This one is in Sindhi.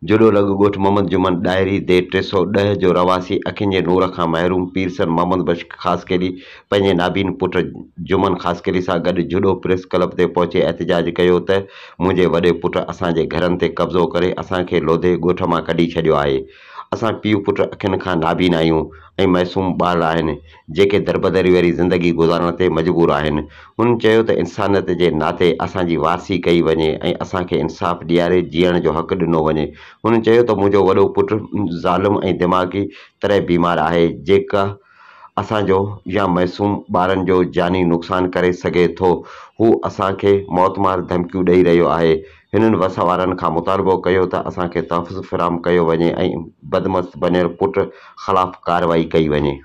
جڙو لڳ ڳوٺ محمد جمن ڏاهري ديھ 310 جو رهواسي اکين جي نور کان محروم پيرسن محمد بخش خاصخيلي پنهنجي نابين پٽ جمن خاصخيلي سان گڏ جڙو پريس ڪلب تي پهچي احتجاج ڪيو ته منهنجي وڏي پٽ اسان جي گهرن تي قبضو ڪري اسان کي لوڌي ڳوٺ مان ڪڍي ڇڏيو آهي اسان پيء پٽ اکين کان نابين آهيون ۽ معصوم ٻارڙا آهن، جيڪي دربدري واري زندگي گذارڻ تي مجبور آهن. هن چيو ته انسانيت جي ناتي اسان جي وارثي ڪئي وڃي ۽ اسان کي انصاف ڏياري جيئڻ جو حق ڏنو وڃي. هن چيو ته منهنجو وڏو پٽ ظالم ۽ دماغي طرح بيمار آهي، جيڪا اسان جو يا معصوم ٻارن جو جاني نقصان ڪري سگهي ٿو، هو اسان کي موتمار ڌمڪيون ڏئي رهيو آهي. هنن وس وارن کان مطالبو ڪيو ته اسان کي تحفظ فراهم ڪيو وڃي ۽ بدمست بنيل پٽ خلاف ڪارروائي ڪئي وڃي.